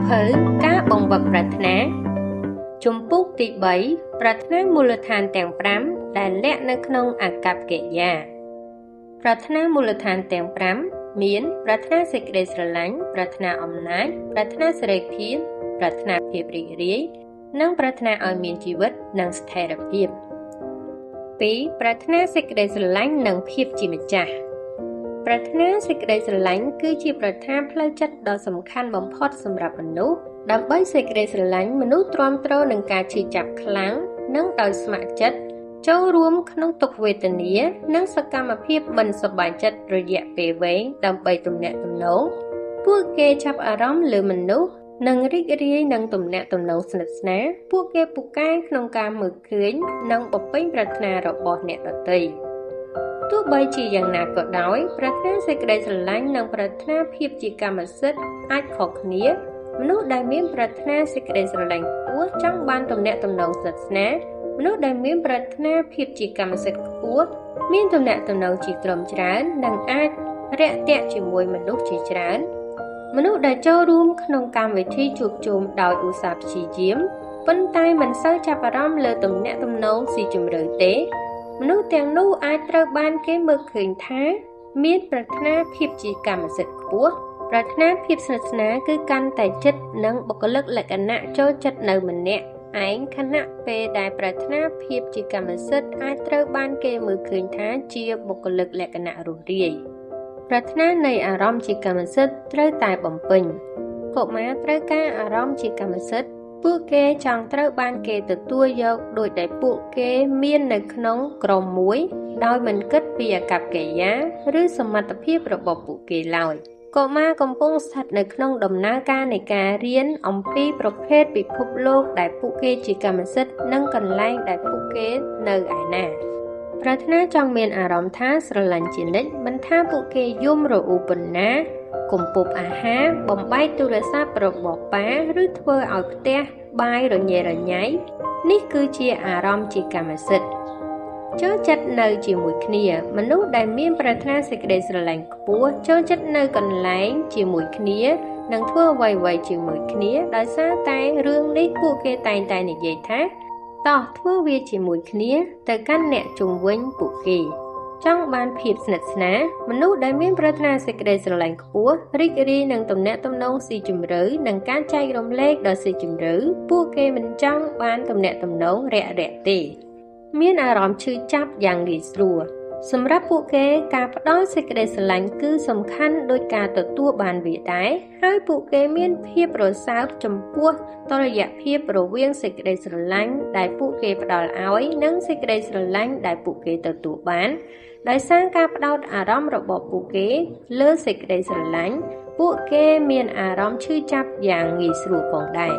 ភៅការបង្វឹកប្រាថ្នាជំពូកទី3ប្រាថ្នាមូលដ្ឋានទាំង5ដែលលាក់នៅក្នុងអាកប្បកិរិយាប្រាថ្នាមូលដ្ឋានទាំង5មានប្រាថ្នាសេចក្តីស្រឡាញ់ប្រាថ្នាអំណាចប្រាថ្នាសេរីភាពប្រាថ្នាភាពរីករាយនិងប្រាថ្នាឲ្យមានជីវិតនិងស្ថិរភាព2ប្រាថ្នាសេចក្តីស្រឡាញ់និងភាពជាម្ចាស់ប្រាថ្នាសេចក្តីស្រឡាញ់គឺជាប្រាថ្នាផ្លូវចិត្តដ៏សំខាន់បំផុតសម្រាប់មនុស្សដើម្បីសេចក្តីស្រឡាញ់មនុស្សទ្រាំទ្រនឹងការឈឺចាប់ខ្លាំងនិងដោយស្ម័គ្រចិត្តចូលរួមក្នុងទុក្ខវេទនានិងសកម្មភាពមិនសប្បាយចិត្តរយៈពេលវែងដើម្បីទំនាក់ទំនងពួកគេចាប់អារម្មណ៍លើមនុស្សនិងរីករាយនឹងទំនាក់ទំនងស្និទ្ធស្នាលពួកគេពូកែក្នុងការមើលឃើញនិងបំពេញប្រាថ្នារបស់អ្នកដទៃទោះបីជាយ៉ាងណាក៏ដោយប្រាថ្នាសេចក្តីស្រឡាញ់និងប្រាថ្នាភាពជាកម្មសិទ្ធិអាចខុសគ្នាមនុស្សដែលមានប្រាថ្នាសេចក្តីស្រឡាញ់ខ្ពស់ចង់បានទំនាក់ទំនងស្និទ្ធស្នាលមនុស្សដែលមានប្រាថ្នាភាពជាកម្មសិទ្ធិខ្ពស់មានទំនាក់ទំនងជាក្រុមច្រើននិងអាចរាក់ទាក់ជាមួយមនុស្សជាច្រើនមនុស្សដែលចូលរួមក្នុងកម្មវិធីជួបជុំដោយឧស្សាហ៍ព្យាយាមប៉ុន្តែមិនសូវចាប់អារម្មណ៍លើទំនាក់ទំនងស៊ីជម្រៅទេមនុស្សទាំងនោះអាចត្រូវបានគេមើលឃើញថាមានប្រាថ្នាភាពជាកម្មសិទ្ធិខ្ពស់ប្រាថ្នាភាពស្និទ្ធស្នាលគឺកាន់តែជិតនិងបុគ្គលិកលក្ខណៈចូលចិត្តនៅម្នាក់ឯងខណៈពេលដែលប្រាថ្នាភាពជាកម្មសិទ្ធិអាចត្រូវបានគេមើលឃើញថាជាបុគ្គលិកលក្ខណៈរួសរាយប្រាថ្នានៃអារម្មណ៍ជាកម្មសិទ្ធិត្រូវតែបំពេញកុមារត្រូវការអារម្មណ៍ជាកម្មសិទ្ធិពួកគេចង់ត្រូវបានគេទទួលយកដោយដែលពួកគេមាននៅក្នុងក្រុមមួយដោយមិនគិតពីអាកប្បកិរិយាឬសមត្ថភាពរបស់ពួកគេឡើយកុមារកំពុងស្ថិតនៅក្នុងដំណើរការនៃការរៀនអំពីប្រភេទពិភពលោកដែលពួកគេជាកម្មសិទ្ធិនិងកន្លែងដែលពួកគេនៅឯណាប្រាថ្នាចង់មានអារម្មណ៍ថាស្រឡាញ់ជានិច្ចមិនថាពួកគេយំរអ៊ូប៉ុណ្ណាគំពប់អាហារបំបែកទូរស័ព្ទរបស់ប៉ាឬធ្វើឲ្យផ្ទះបាយរញ៉េរញ៉ៃនេះគឺជាអារម្មណ៍ជាកម្មសិទ្ធិចូលចិត្តនៅជាមួយគ្នាមនុស្សដែលមានប្រាថ្នាសេចក្តីស្រឡាញ់ខ្ពស់ចូលចិត្តនៅកន្លែងជាមួយគ្នានិងធ្វើអ្វីៗជាមួយគ្នាដោយសារតែរឿងនេះពួកគេតែងតែនិយាយថាតោះធ្វើវាជាមួយគ្នាទៅកាន់អ្នកជុំវិញពួកគេចង់បានភាពស្និទ្ធស្នាលមនុស្សដែលមានប្រាថ្នាសេចក្តីស្រឡាញ់ខ្ពស់រីករាយនឹងទំនាក់ទំនងស៊ីជម្រៅនិងការចែករំលែកដ៏ស៊ីជម្រៅពួកគេមិនចង់បានទំនាក់ទំនងរាក់រាក់ទេមានអារម្មណ៍ឈឺចាប់យ៉ាងងាយស្រួលសម្រាប់ពួកគេការផ្ដល់សេចក្តីស្រឡាញ់គឺសំខាន់ដោយការទទួលបានវាដែរហើយពួកគេមានភាពរសើបចំពោះតុល្យភាពរវាងសេចក្តីស្រឡាញ់ដែលពួកគេផ្ដល់ឲ្យនិងសេចក្តីស្រឡាញ់ដែលពួកគេទទួលបានដោយសារការផ្ដោតអារម្មណ៍របស់ពួកគេលើសេចក្តីស្រឡាញ់ពួកគេមានអារម្មណ៍ឈឺចាប់យ៉ាងងាយស្រួលផងដែរ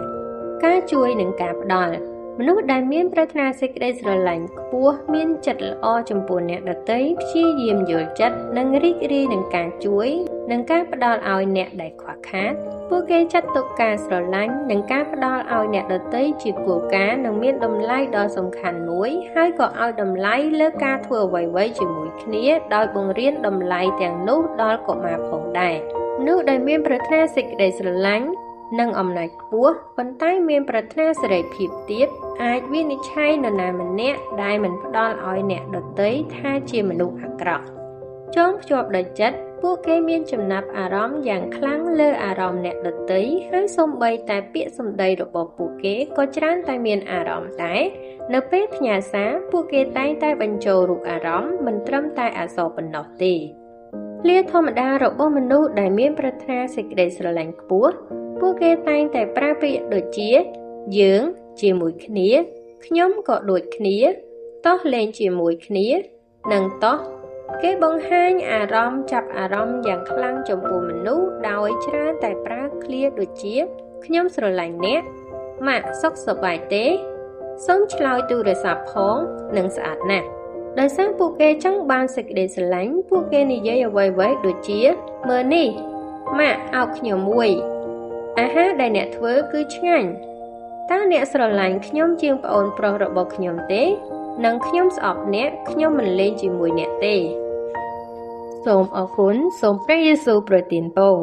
ការជួយនិងការផ្ដល់មនុស្សដែលមានប្រាថ្នាសេចក្តីស្រឡាញ់ខ្ពស់មានចិត្តល្អចំពោះអ្នកដទៃព្យាយាមយល់ចិត្តនិងរីករាយនឹងការជួយនិងការផ្ដល់ឲ្យអ្នកដែលខ្វះខាតពួកគេចាត់ទុកការស្រឡាញ់និងការផ្ដល់ឲ្យអ្នកដទៃជាគោលការណ៍និងមានតម្លៃដ៏សំខាន់មួយហើយក៏ឲ្យតម្លៃលើការធ្វើអ្វីៗជាមួយគ្នាដោយបង្រៀនតម្លៃទាំងនោះដល់កុមារផងដែរមនុស្សដែលមានប្រាថ្នាសេចក្តីស្រឡាញ់និងអំណាចខ្ពស់ប៉ុន្តែមានប្រាថ្នាសេរីភាពទៀតអាចវិនិច្ឆ័យនរណាម្នាក់ដែលមិនផ្ដល់ឲ្យអ្នកដទៃថាជាមនុស្សអាក្រក់ចងភ្ជាប់ដោយចិត្តពួកគេមានចំណាប់អារម្មណ៍យ៉ាងខ្លាំងលើអារម្មណ៍អ្នកដទៃហើយសូម្បីតែពាក្យសម្ដីរបស់ពួកគេក៏ច្រើនតែមានអារម្មណ៍ដែរនៅពេលផ្ញើសារពួកគេតែងតែបញ្ចូលរូបអារម្មណ៍មិនត្រឹមតែអក្សរប៉ុណ្ណោះទេឃ្លាធម្មតារបស់មនុស្សដែលមានប្រាថ្នាសេចក្តីស្រឡាញ់ខ្ពស់ពួកគេតែងតែប្រើពាក្យដូចជាយើងជាមួយគ្នាខ្ញុំក៏ដូចគ្នាតោះលេងជាមួយគ្នានិងតោះគេបង្ហាញអារម្មណ៍ចាប់អារម្មណ៍យ៉ាងខ្លាំងចំពោះមនុស្សដោយច្រើនតែប្រើឃ្លាដូចជាខ្ញុំស្រឡាញ់អ្នកម៉ាក់សុខសប្បាយទេសូមឆ្លើយទូរស័ព្ទផងនិងស្អាតណាស់ដោយសារពួកគេចង់បានសេចក្តីស្រឡាញ់ពួកគេនិយាយអ្វីៗដូចជាមើលនេះម៉ាក់អោបខ្ញុំមួយអាហារដែលអ្នកធ្វើគឺឆ្ងាញ់តើអ្នកស្រឡាញ់ខ្ញុំជាងប្អូនប្រុសរបស់ខ្ញុំទេនិងខ្ញុំស្អប់អ្នកខ្ញុំមិនលេងជាមួយអ្នកទេសូមអរគុណសូមព្រះយេស៊ូវប្រទានពរ